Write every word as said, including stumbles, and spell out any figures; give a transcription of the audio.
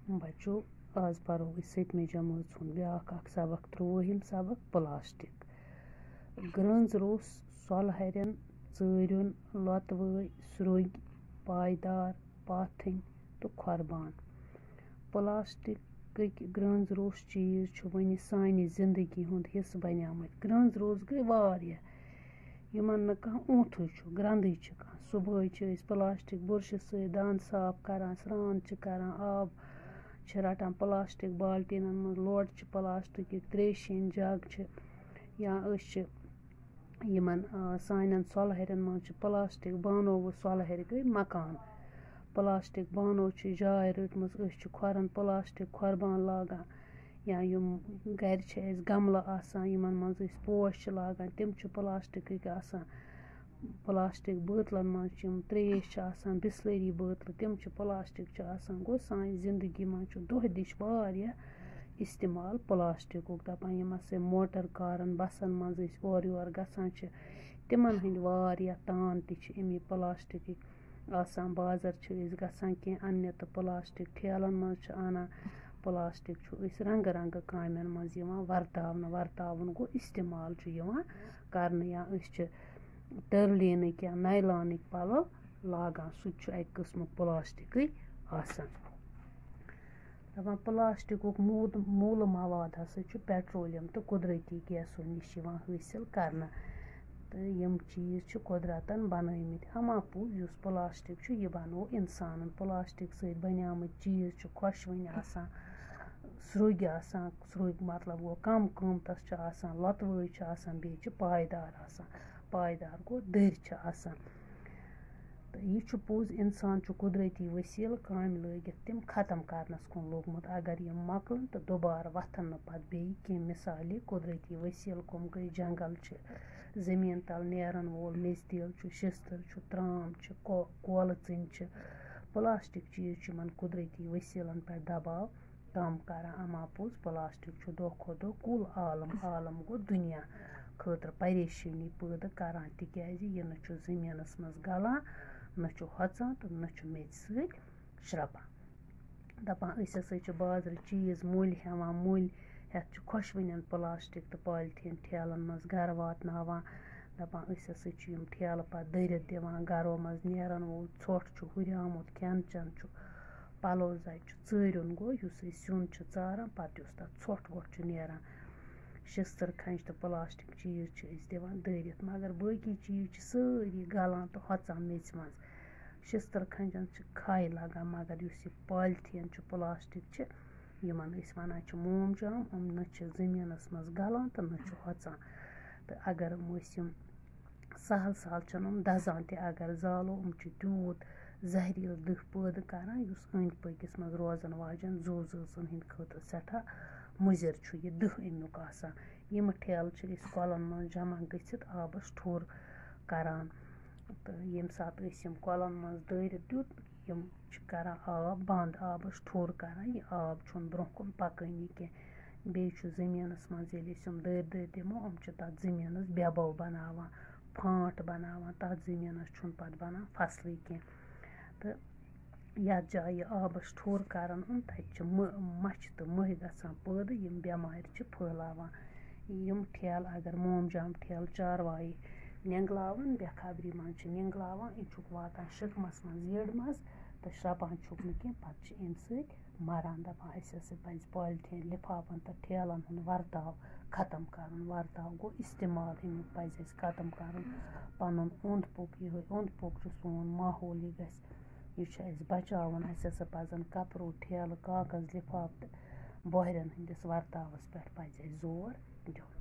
بچو، آز پرو أسۍ سٔتمہِ جمٲژ ہُنٛد بیٛاکھ اکھ سبق، ترٛۆوُہِم سبق، پلاسٹک۔ گرٛنٛز روٚس، سۄلہٕ ہرٮ۪ن، ژٲریُن، لۄتہٕ وٲے، سرٛوگۍ، پایدار، پاتھٕنۍ تہٕ کھۄربان۔ پلاسٹکٕکۍ گرٛنٛز روٚس چیٖز چھِ وۄنہِ سانہِ زندگی ہُنٛد حصہٕ بنیمٕتۍ۔ گرٛنٛز روٚس گٔے واریاہ، یِمن نہٕ کانٛہہ اوٗنٛتھُے چھُ، گرٛنٛدٕے چھِ کانٛہہ۔ صُبحٲے چھِ أسۍ پلاسٹک بُرشہِ سۭتۍ دَنٛد صاف کران، سرٛان چھِ کران، آب چھِ رَٹان پلاسٹک بالٹیٖنَن منٛز، لوٹہٕ چھِ پلاسٹکٕکۍ، تریشہِ ہِنٛدۍ جگ چھِ، یا أسۍ چھِ یِمن، آ، سانٮ۪ن سۄلہٕ ہرٮ۪ن منٛز چھِ پلاسٹک بانو، وۄنۍ سۄلہٕ ہرِ گٔے مکان۔ پلاسٹک بانو چھِ جاے رٔٹمٕژ، أسۍ چھِ کھۄرن پلاسٹک کھۄربان لاگان، یا یِم گرِ چھِ اَسہِ گملہٕ آسان، یِمن منٛز أسۍ پوش چھِ لاگان، تِم چھِ پلاسٹکٕکۍ آسان۔ پلاسٹک بٲتلن منٛز چھِ یِم تریش چھِ آسان، بسلری بٲتلہٕ، تِم چھِ پلاسٹک چھِ آسان۔ گوٚو، سانہِ زندگی منٛز چھُ دۄہ دِش واریاہ استعمال پلاسٹکُک۔ دَپان، یِم ہسا موٹر کارن، بسن منٛز أسۍ اورٕ یور گژھان چھِ، تِمن ہٕنٛدۍ واریاہ تان تہِ چھِ اَمی پلاسٹکٕکۍ آسان۔ بازر چھِ أسۍ گژھان کینٛہہ اَننہِ تہٕ پلاسٹک ٹھیلن منٛز چھِ اَنان۔ پلاسٹک چھُ أسۍ رنگہٕ رنگہٕ کامٮ۪ن منٛز یِوان ورتاونہٕ۔ ورتاوُن گوٚو استعمال چھُ یِوان کرنہٕ، یا أسۍ چھِ ٹٔرلینٕکۍ یا نایلانٕکۍ پَلو لاگان، سُہ تہِ چھُ اَکہِ قٕسمُک پلاسٹکٕے آسان۔ دَپان، پلاسٹکُک موٗد-، موٗلہٕ مواد ہسا چھُ پیٹرولیم تہٕ قۄدرٔتی گیسو نِش یِوان حٲصِل کرنہٕ، تہٕ یِم چیٖز چھِ قۄدرتَن بَنٲومٕتۍ۔ اَما پوٚز، یُس پلاسٹک چھُ، یہِ بَنوو اِنسانَن۔ پلاسٹک سۭتۍ بَنیمٕتۍ چیٖز چھِ خۄشوٕنۍ آسان، سرٛوگۍ آسان، سرٛوگۍ مطلب گوٚو کَم قۭمتَس چھِ آسان، لۄتہٕ وٲے چھِ آسان، بیٚیہِ چھِ پایدار آسان۔ پایدار گوٚو، دٔرۍ چھِ آسان۔ تہٕ یہِ چھُ پوٚز، اِنسان چھُ قۄدرٔتی ؤسیٖلہٕ کامہِ لٲگِتھ تِم ختم کرنَس کُن لوٚگمُت۔ اگر یِم مۄکلَن تہٕ دُبارٕ وۄتھَن نہٕ پَتہٕ بیٚیہِ کینٛہہ۔ مِثالے، قۄدرٔتی ؤسیٖلہٕ کَم گٔے؟ جنگل چھِ، زٔمیٖن تَل نیرَن وول میٚژِ تیٖل چھُ، شِستٕر چھُ، ترٛام چھِ، کو-، کولہٕ ژِنہِ چھِ۔ پلاسٹک چیٖز چھِ یِمَن قۄدرٔتی ؤسیٖلَن پٮ۪ٹھ دباو کم کران۔ اما پوٚز، پلاسٹک چھُ دۄہ کھۄتہٕ دۄہ کُل عالم، عالم گوٚو دُنیا، خٲطرٕ پریشٲنی پٲدٕ کران، تِکیازِ یہِ نہ چھُ زٔمیٖنَس منٛز گلان، نہ چھُ ہۄژان تہٕ نہ چھُ میٚژِ سۭتۍ شرٛپان۔ دَپان، أسۍ ہسا چھِ بازرٕ چیٖز مٔلۍ ہٮ۪وان، مٔلۍ ہٮ۪تھ چھِ خۄشوٕنٮ۪ن پلاسٹک تہٕ پالیٖتھیٖن ٹھیلَن منٛز گرٕ واتناوان۔ دَپان، أسۍ ہسا چھِ یِم ٹھیلہٕ پَتہٕ دٔرِتھ دِوان۔ گرو منٛز نیرَن وول ژھۄٹھ چھُ، ہُریومُت کھٮ۪ن چٮ۪ن چھُ، پَلو زَچہِ چھُ، ژٲریُن گوٚو، یُس أسۍ سیُن چھِ ژاران، پَتہٕ یُس تَتھ ژھۄٹھ وۄٹھ چھُ نیران، شِستٕر کھَنٛجہِ تہٕ پلاسٹک چیٖز چھِ أسۍ دِوان دٲرِتھ، مگر باقٕے چیٖز چھِ سٲری گَلان تہٕ ہۄژان میٚژِ منٛز۔ شِستٕر کھَنٛجَن چھِ کھَے لَگان، مگر یُس یہِ پالیٖتھیٖن چھُ، پلاسٹک چھِ، یِمَن أسۍ وَنان چھِ مومجام، یِم نہ چھِ زٔمیٖنَس منٛز گَلان تہٕ نہ چھِ ہۄژان۔ تہٕ اگر یِم أسۍ یِم سہل سہل چھِنہٕ یِم دَزان تہِ، اگر زالو، یِم چھِ تیوٗت زہریٖلہٕ دٕہ پٲدٕ کَران، یُس أنٛدۍ پٔکِس منٛز روزَن واجٮ۪ن زُو زٲژَن ہٕنٛدِ خٲطرٕ سٮ۪ٹھاہ مُضِر چھُ یہِ دٕہ اَمیُک آسان۔ یِم ٹھیلہٕ چھِ أسۍ کۄلَن منٛز جمع گٔژھِتھ آبَس ٹھوٚر کَران، تہٕ ییٚمہِ ساتہٕ أسۍ یِم کۄلَن منٛز دٲرِتھ دیُت، یِم چھِ کَران آب بنٛد، آبَس ٹھوٚر کَران، یہِ آب چھُنہٕ برٛونٛہہ کُن پَکٲنی کینٛہہ۔ بیٚیہِ چھُ زٔمیٖنَس منٛز، ییٚلہِ أسۍ یِم دٲرۍ دٲرۍ دِمو، یِم چھِ تَتھ زٔمیٖنَس بٮ۪بو بَناوان، پھانٛٹ بَناوان، تَتھ زٔمیٖنَس چھُنہٕ پَتہٕ بَنان فصلٕے کینٛہہ۔ تہٕ یَتھ جایہِ یہِ آبَس ٹھوٚر کَران یِم، تَتہِ چھِ مٔ-، مَچھِ تہٕ مٔہۍ گژھان پٲدٕ، یِم بٮ۪مارِ چھِ پھٲلاوان۔ یِم ٹھیلہٕ اگر مومجام ٹھیلہٕ چاروایہِ نٮ۪نٛگلاوَن، بے خبری منٛز چھِ نٮ۪نٛگلاوان، یہِ چھُکھ واتان شِکمَس منٛز، یٔڈ منٛز، تہٕ شرٛپان چھُکھ نہٕ کینٛہہ، پَتہٕ چھِ اَمہِ سۭتۍ مَران۔ دَپان، اَسہِ ہسا پَزِ پالیٖتھیٖن لِفافَن تہٕ ٹھیلَن ہُنٛد وَرتاو ختم کَرُن۔ وَرتاو گوٚو اِستعمال، اَمیُک پَزِ اَسہِ ختم کَرُن۔ پَنُن اوٚنٛد پوٚک، یِہوٚے اوٚنٛد پوٚک چھُ سون ماحول، یہِ گژھِ، یہِ چھُ اَسہِ بَچاوُن۔ اَسہِ ہسا پَزَن کَپرو ٹھیلہٕ، کاغذ لِفاف تہٕ بۄہرٮ۪ن ہٕنٛدِس وَرتاوَس پٮ۪ٹھ پَزِ اَسہِ زور دیُن۔